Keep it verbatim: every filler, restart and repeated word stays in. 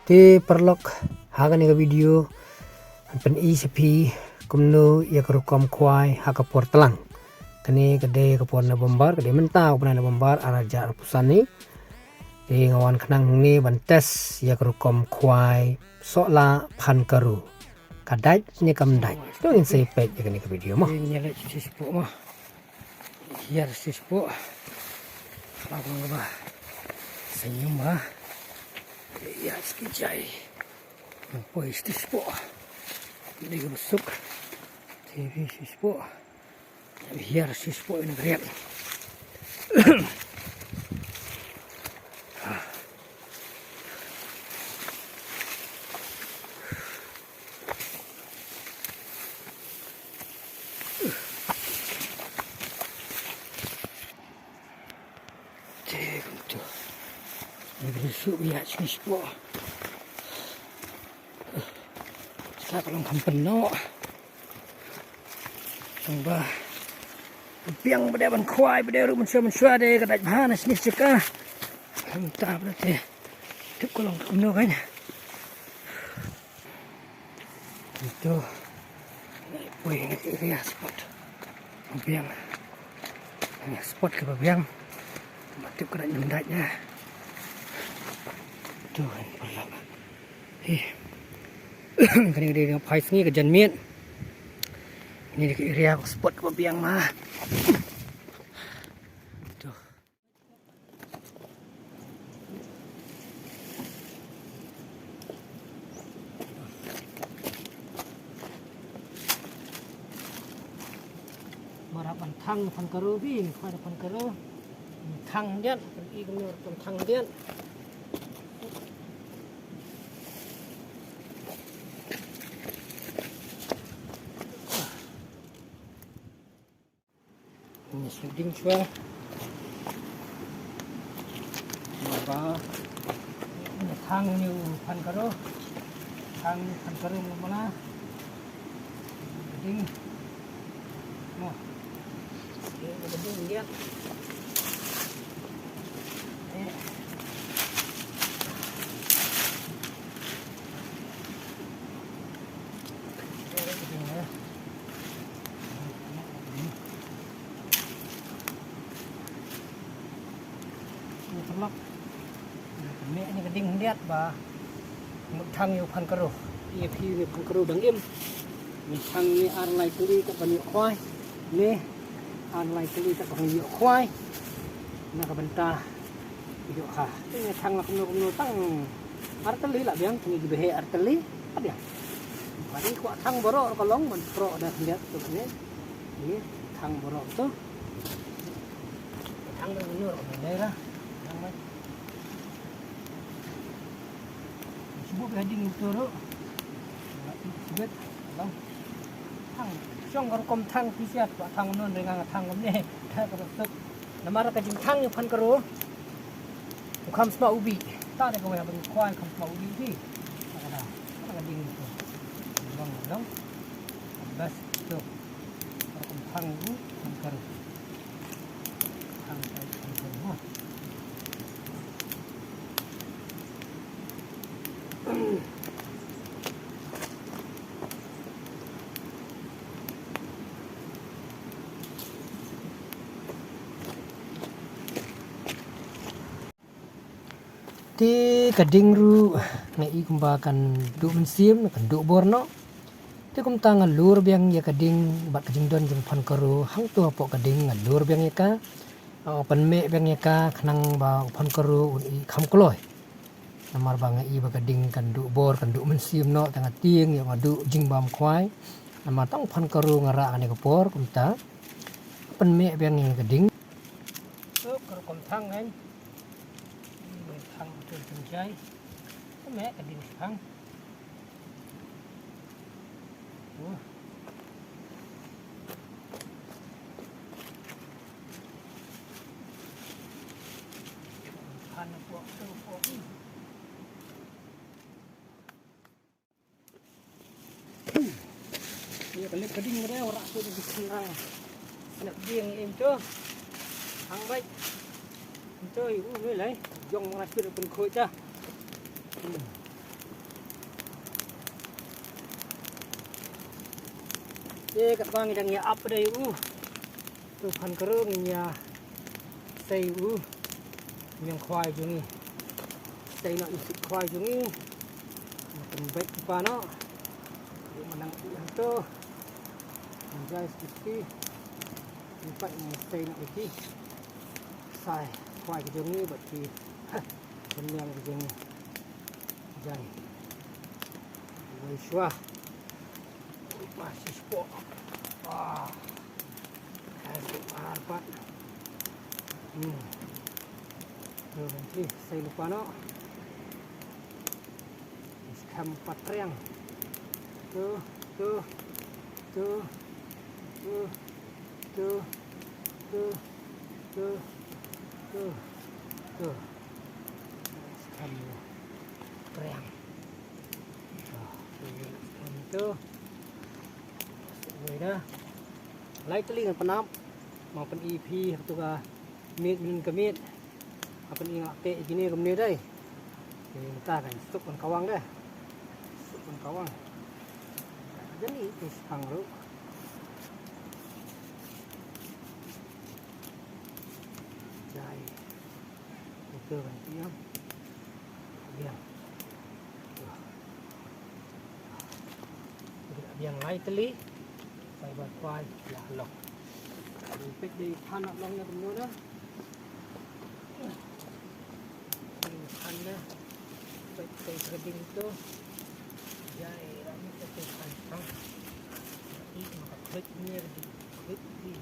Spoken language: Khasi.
Te paralok, ha kane ka video ngan pyni sha phi kumno ïa ka rukom khwai ha ka por tlang. Kane ka dei ka por November, ka dei mynta u bnai November ar hajar arphew san ni. Te nga wan khnang hangne ban test ïa ka rukom khwai sohla phan karu. Ka dait ne kam dait. To ngin sa ïa peit ïa kane ka video mo. Ngin ïa leit shisha shuh mo. Hiar shisha shuh. Ba bang ba. Senyum ha. Hiar ski jai. Poi shisha shuh. Dei ka ba suk. T V shisha shuh. Hiar shisha shuh ïa ka riat. Te kumto. Ni bri suk ïa shisha shuh. Sa ka long kham pynnoh. Tang ba biang ba dei ban khwai, ba dei ruh mynshuwa mynshuwa dei ka dait bha na shane jaka. Mynta ba dei te. Tip ka long kumno kan. Ito. Poi ngi area spot. Biang. Ngi spot ka biang. Mati ka dait mynta nya. Ito kan paralok. Hi. Kane ka dei ka phai sngi ka janmiet. Ni ka area spot ka biang ma. Ito. Marap ban thang phan karu bi, ni khwai phan karu. Thang diat, i kumno thang diat. Ni shu ding shuwa. Ba. Ni thang ni u phan karu. Thang ni phan karu mo mana. Ding. Mo. Ding, ding, ding. Eh. Ni paralok. Ni ka ding khyndiat ba mut thang ïa u phan karu. Ïa phi ïa u phan karu dang im. Ni thang ni ar lai kali ka ban ïoh khwai. Ni ar lai kali ka ban ïoh khwai. Na ka bynta ïoh ha. Ni thang la kumno kumno tang ar tylli la biang, ni ki ba heh ar tylli la biang. Ba ni kwah thang baroh ka long ban proh da khyndiat tu ni. Ni thang baroh tu. Thang da ngi ur ko dei ra. Thang mai. Sibuk ka ding tu ru. Sibuk long. Thang. Shong ka rukom thang ki siat ba thang nun ri nga thang kumne. Thang ka tuk. Namar ka jingthang ïa u phan karu. U kham sma u bih. Ta da ka wei ha ban khwai kham sma u bih bih. Ta ka da. Ta ka ding tu. Long long. Bas tu. Ka rukom thang u phan karu. Te ka ding ruh nga i kumba kan duh mynsiem, kan duh bor noh. Te kumta nga lur biang ïa ka ding bad ka jingdon jong u phan karu hangto hapoh ka ding nga lur biang ïa ka. Nga pynmeh biang ïa ka khnang ba u phan karu un i kham kloi. Namar ba nga i ba ka ding kan duh bor, kan duh mynsiem noh, te nga tieng ïa nga duh jingbam khwai. Namar tang u phan karu nga rah kane ka por kumta. Pynmeh biang ïa ka ding. Ka rukom thang kan. Thang tu tu jai. Pynmeh ka ding thang. Ïa ka lip ka ding ka dei, ora tu ka ding rang. Nak ding im tu. Hang bai. Im tu, i u, ni lai. Jong ma tu pun khoi ta. Hmm. Te katba ngi dang ïa ap dei u. Tu phan karo ngin ïa sei u. Ñiang khwai jong ngi. Sei noh ïa u sit khwai jong ngi. Ngan pynbeit ki pa noh. Ïa ma nang ïa to. Enjoy siti. Ngi pat ngi sei noh ïa ki. Sai khwai ki jong ngi bad ki. Pynñiang ki jong ngi. Jan. Wei shwa. Wei pa shi spot. Ah. Hai su ar pat. Hmm. Tu nanti saya lupa no. Skhem pat riang. Tu, tu, tu, tu, tu, tu, tu, tu, tu. Skhem riang. Ah, tu, tu. Wei da. Lai tylli ngan pynap. Mo pyn-i phi ha tu ka miet, mynnin ka miet. Nga pyn-i nga teh ïa kine kumne dei. Te mynta kan suk kan kawang dei. Suk kan kawang. Jani tu shipang ruh. Jai. Ito kan tiang. Biang. Biang lai tylli. Pai ba kwai la long. Pek dei phan long na kumno na. Phan na. Pek dei kreding tu. Jai ram tu phan pang. I maka klik ni klik ni.